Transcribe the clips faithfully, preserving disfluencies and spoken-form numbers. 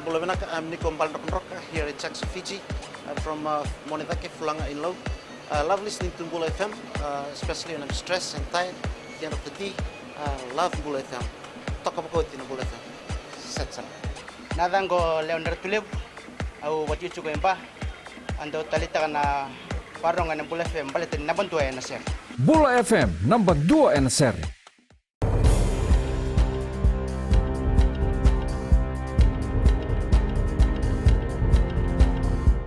Bula vinaka, I'm Niko Baledrokadroka here in Jackson, Fiji. I'm from uh, Monecake, Fulaga in Lau. I love listening to Bula F M, uh, especially when I'm stressed and tired at the end of the day. I love Bula F M. Toka vakauti na Bula F M. Set sana. Na yacaqu o Lewa Dratulevu, au vakaitikotiko e Ba. Au dau taleitaka na vakarorogo ena Bula F M baleta ni naba dua ena sere. Bula F M, naba dua ena sere.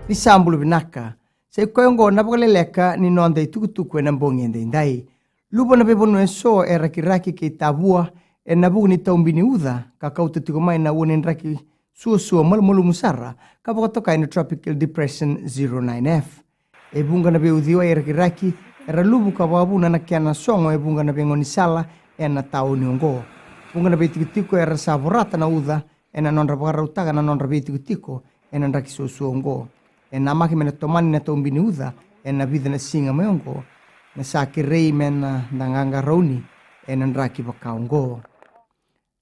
Ni sa bula vinaka. Sa i koya oqo na vakaleleka ni noda itukutuku ena bogi edaidai. Luva na veivanua eso e Rakiraki kei Tavua ena vuku ni tau bi ni uca ka kauta tiko mai na ua ni draki suasua malumalumu sara ka vakatokai na Tropical Depression zero nine F. E vuqa na veiuciwai e Rakiraki era luvu ka vakavuna na kena sogo e vuqa na veigaunisala ena tauni oqo. Vuqa na veitikotiko era sa vorata na uca ena nodra vakarautaka na nodra veitikotiko ena draki suasua oqo. E namaki me na tomani na tau bi ni uca ena vica na siga mai oqo, na sa kerei me na da qaqarauni ena draki vaka oqo.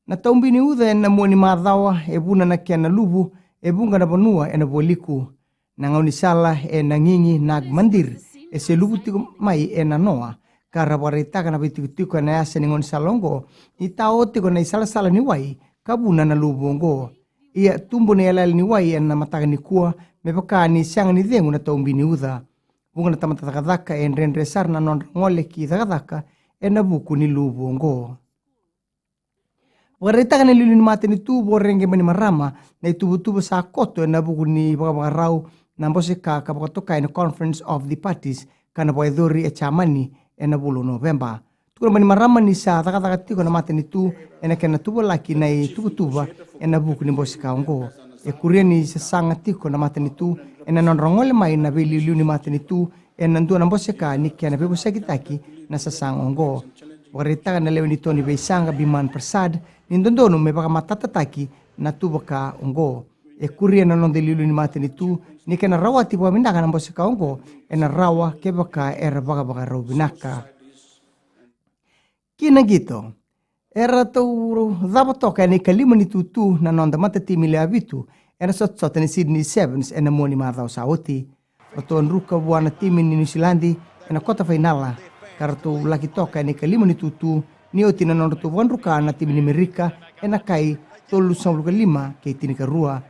Na tau bi ni uca ena mua ni macawa e vuna na kena luvu e vuqa na vanua ena vualiku. Na gaunisala e Nagigi Nagmadir e se luvu tiko mai ena noa, ka ra vakaraitaka na veitikotiko ena yasa ni gaunisala oqo ni tao tiko na isalasala ni wai ka vuna na luvu oqo. Ia tubu na iyalayala ni wai ena mataka nikua me vaka ni sega ni cegu na tau bi ni uca. Vuqa na tamata cakacaka e dredre sara na nodra gole ki cakacaka ena vuku ni luvu oqo. Vakaraitaka na iliuliu ni matanitu Voreqe Bainimarama na ituvatuva sa koto ena vuku ni vakavakarau na bose ka ka vakatokai na Conference of the Parties ka na vakayacori e Jamani ena vula o Noveba. Tukuna o Bainimarama ni sa cakacaka tiko na matanitu ena kena tuvalaki na ituvatuva ena vuku ni bose ka oqo. E kuria ni sasaga tiko na matanitu ena nodra gole mai na veiliuliu ni matanitu ena dua na bose ka ni kena veivosakitaki na sasaga oqo. Vakaraitaka na lewe ni to ni veisaqa Biman Prasad ni dodonu me vakamatatataki na tuva ka oqo. E kuria na noda iliuliu ni matanitu ni kena rawati vakavinaka na bose ka oqo ena rawa kevaka era vakavakarau vinaka. Ki na qito. Eratou cava toka ena ikalima ni tutu na noda matatimi lewe vitu ena sotasota ni Sydney Sevens ena mua ni macawa sa oti. Ratou a druka vua na timi ni Niusiladi ena kota fainala ka ratou laki toka ena ikalima ni tutu ni oti na nodratou vakadruka na timi ni Merika ena kai tolusagavulu ka lima kei tinikarua.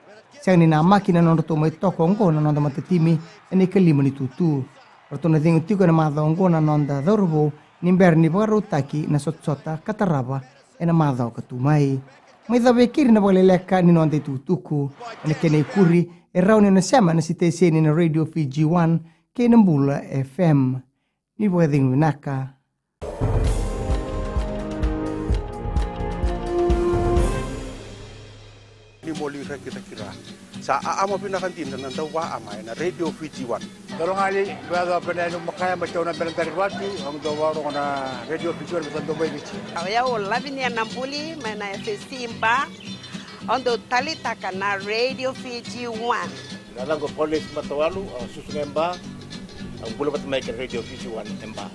Sega ni namaki na nodratou mai toka oqo na noda matatimi ena ikalima ni tutu. Ratou na cegu tiko ena macawa oqo na noda cauravou ni bera ni vakarautaki na sotasota ka tarava ena macawa ka tu mai. Mai cava e keri na vakaleleka ni noda itukutuku. Ena kena ikuri e rawa ni o na sema ena siteseni na Radio Fiji One kei na Bula F M. Ni vakacegu vinaka. Ni moli rakiraki ra. Sa aama vinaka dina na dau vaama ena Radio Fiji One. Dolo gali, vea dau pena enu makaya ma tau na bena dari vatu, au dau varogo na Radio Fiji One, vesa dau mai Viti. Au yau Lavinia Nabuli, mai na F S C Ba, au dau talitaka na Radio Fiji One. Na lago Police Matawalu, au susu na Ba, au bula vata mai ke Radio Fiji One e Ba.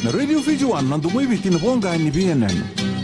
Na Radio Fiji One, na domo i Viti na voqa ni veiyanuyanu.